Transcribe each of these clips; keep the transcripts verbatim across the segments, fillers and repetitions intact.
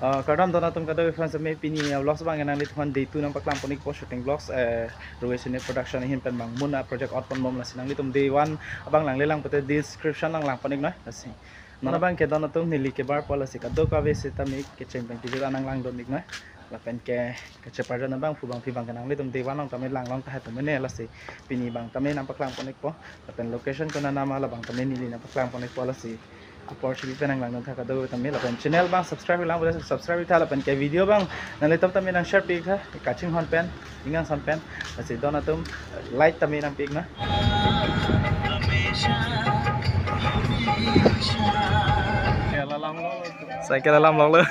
Uh, kardom don atum kadokave fans, me pini, uh, vlogs abang nanglitumphan day two nangpaklang pon-ikpo, shooting vlogs, eh, Ruve Cine Production ahin pen bang mun a project out ponbom, lasi nanglitum day one abang nanglelang pute description nanglang pon-iknoi, lasi. Non abang ke don atum neli kebarpo, lasi kadokave setame kecheng pen kejut an nanglangdun-iknoi. Lapen ke kacheparjan abangphu bangphi abang ke nanglitum day one along tame langlong tahai pu mene, lasi pini abang tame nangpaklang pon-ikpo. Lapen location konat nama labang tame neli nangpaklang pon-ikpo, lasi apor chibi pen nanglangdun tha kadokave tame. Lapen channel abang subscribe lang, subscribe tha, lapen ke video abang nanglitum tame nang share pi-ik tha, kachinghon pen, ingang son pen, lasi don atum like tame nangpi-iknoi. Cycle alam longlo. Cycle alam longlo.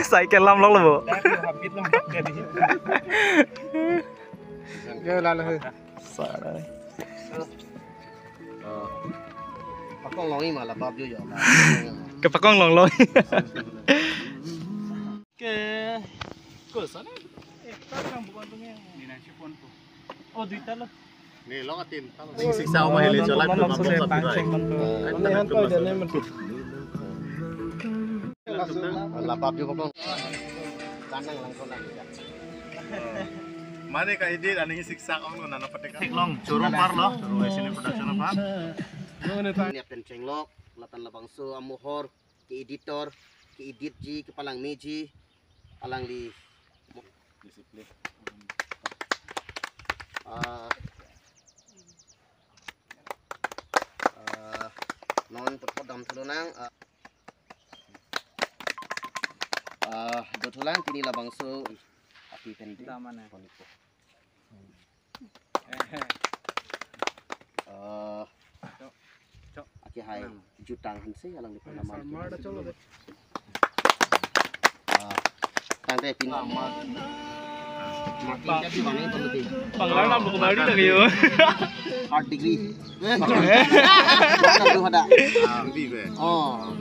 Cycle alam longlo bo. Yo, lalo he. Sara. Pakong longi malah bab yo yo. Kepakong longlong. Ke, ko sana? Eh, sekarang bukan punya. Ini nasi pon po. Oh, duita lo. Ni long atin. Sing siksa oma hili jolat. Mane han ko jane mati. Lapap juga kong. Kanang langsung lang. Mane ka edit aning siksa kong lo nana patek. Theklong choro parlo. Ruve Cine Production apa? Ini apen chenglok, latan labangso amohor, ke editor, ke edit ji, kepalangmeji, alangli. Disiplin. Ah, ah, non tepot dam thulonang, ah, ah, do thulang pini labangso api pen. Damane. Pon-ikpo. Eh, akehai jutang hanse alangli pernama. Ah, tangte pin. Panglar nam buku baru lagi yo. Art degree. Bukan tu ada. Ah, lebih be. Oh.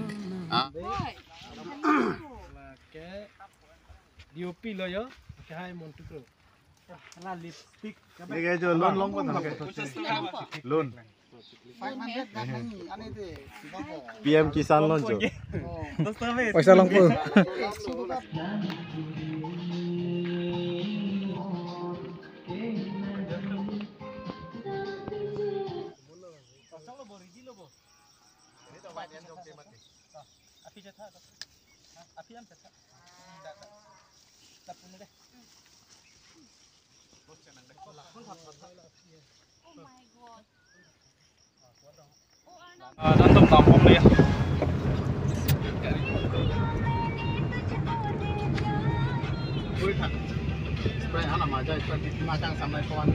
Ah. Oke. D O P lo yo. Oke, hai Montu Kro. Ala lipstick. Ini kayak jo loan long kok, loan. Five hundred dak nang, ane te. P M Kisan loan jo. Oh. Paisa longpo. Oh my God. Ah, dan tum tampung dia. Spray hala maja, spray di macang sampai kawan.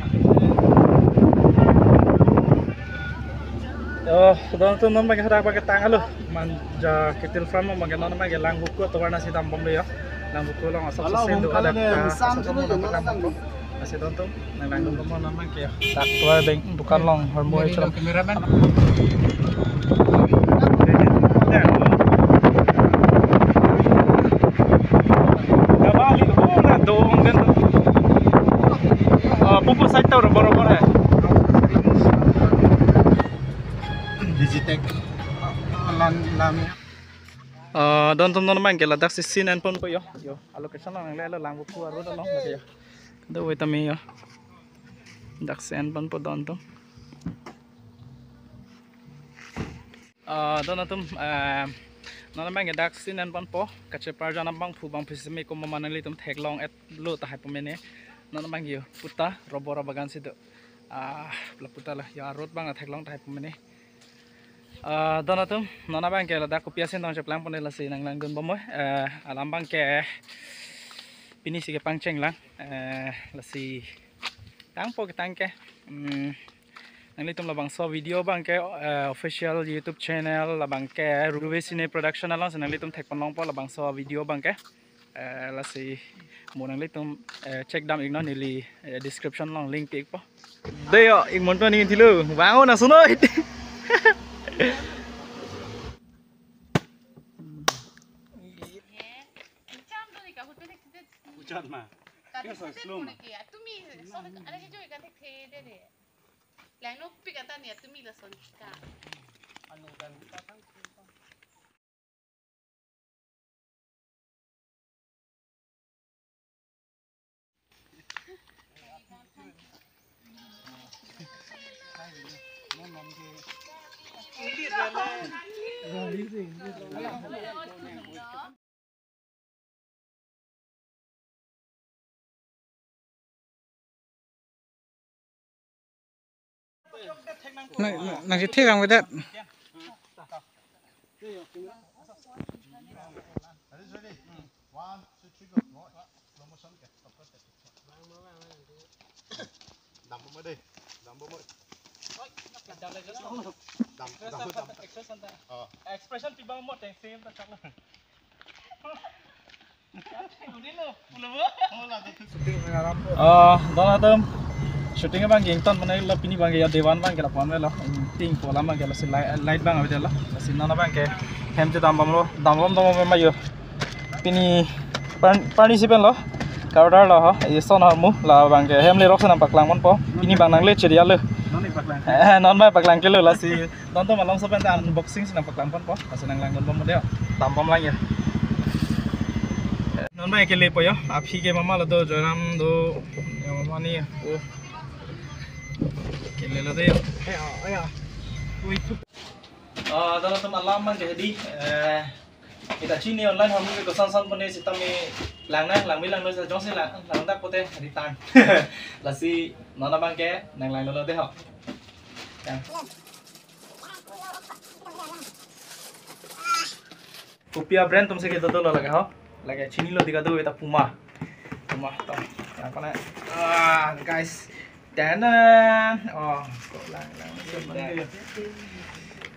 Oh, don atum non abang hadak abang ketang alo. Manja Kettle Farm abang non abang lang buku atau warna hitam pom lo ya. Lang buku long asap. Halo, sesen do bungkal ada deh, ah, misam asap sini semua deh, nampak lang buku. Lasi don atum nanglangdun pon abang ke. Tak tua deng dukan long hormoi. Ini chalo. Dong kameramen. Gabali ko na dong den. Ah, pupu side to boro boro hai. Digitech. Lan lam. Ah, don atum non abang ke ladak si scene en ponpo yo. Yo, a location lang le lang buku aru dong yo. Dawai tame yo. Dak si en ponpo don atum. Ah, don atum, ah, non abang ke dak si en ponpo, kacheparjan abangphu bangphi seme komat ma nanglitum theklong-et lo tahai pu mene. Non abang yo, puta, rubber bagan si do. Ah, la puta la, yo road abang theklong tahai pu mene. Ah, don atum, non abang ke ladak kopi asin tong cheplang pon lasi nanglangdun bomoi. Eh, alam abang ke pini si kepangcheng lang. Eh, lasi tangpo ketang ke. Hmm, nanglitum labangso video abang ke, eh, official YouTube channel labang ke Ruve Cine Production along si nanglitum thek pon longpo labangso video abang ke. Eh, lasi mo nanglitum, eh, check dam-iknon neli, eh, description long link pi-ikpo. Dei yo, ik monto ning thilo. Bangun asunoi. Hujan ma. Kati slow ma. Tumi, so, ada hijau ikan tek the de de. Lang no pik ata ni tumi lason ka. Anu dan kita kan. Nang, nang, nangketheklang vedet. Ready, ready. One, two, three, go. Slow motion ke. Dam bomlo dei. Dam bomlo. Dam, dam, dam. Oh. Expression pibang mo teng same ta chak. Oh, don atum. Shooting abang ke ington mane lo, pini abang ke ya Dewan abang ke lapu-an lo. Ingting pu alam abang ke lasi light, light abang avedet lo. Lasi non abang ke hem chedam bomlo, dam bom dam bom ma yo. Pini par-, parni si pen lo. Crowder lo ho. Eson ahormu. Labang ke hem lerok si nangpaklang ponpo. Pini abang nangle chiri alo. Non ni paklang. Eh, non abang paklang kelo, lasi don atum alongso pen ta unboxing si nangpaklang ponpo. Lasi nanglang dun bomlo dei. Dam bomlang ya. Non abang ke lepo yo. Aphi ke mama lo do, Joyram do. Ya mama ni. Oh. Kelelo dei yo. Ayo, ayo. Wait. Ah, don atum, alam abang ke hedi. Eh, kita chini online ahormu ke koson son pone sitame langnang, langme langno sa jongsi lang, langdak pote return. Lasi non abang ke nanglang dolo dei ho. Ya. Kopi a-brand atum si kedo dolo lake ho. Lake chinilo dei kado, eta Puma. Puma to. Yang kena. Ah, guys. Danan. Oh, kok lang, lang mesen bang.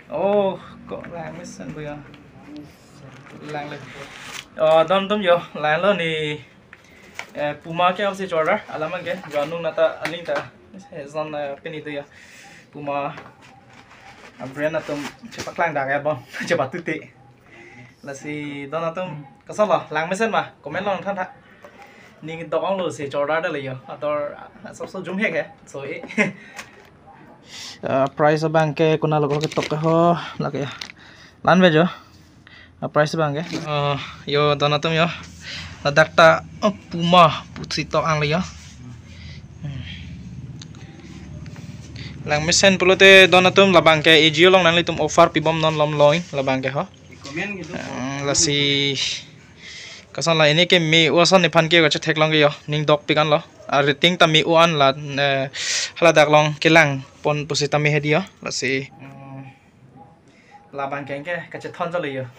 Oh, kok lang mesen bang. Lang le. Oh, don atum yo, langlo ni, eh, Puma ke apsi chorda, alam abang ke, jo anung nata aling ta. Eh, zon, eh, pini do ya. Puma, ah, brand atum chepaklang dak ya bang, chepatute. Lasi don atum, koson lo, lang mesen ma, comment along than tha. Ning dok onglo si chorda dei lo yo, ator, ah, sob so jum hek he, so e. Ah, price abang ke konat lo ketok ke ho, lake ya. Lan ve jo. Ah, price abang ke. Ah, yo don atum yo. Ladak ta, oh, Puma pusi tok ang lo yo. Hmm. Lang mesen pulote don atum, labang ke AJIO along nanglitum offer pibom non lom loi labang ke ho. Comment gitu. Hmm, lasi koson la, ini ke me-o ason nephan ke kachetheklong ke yo, ning dok pik an lo. Ah, rating ta me-o an la, eh, haladak along kelang pon pusitame hedi yo. Lasi, hmm, labang ke ke kachethon chalo yo.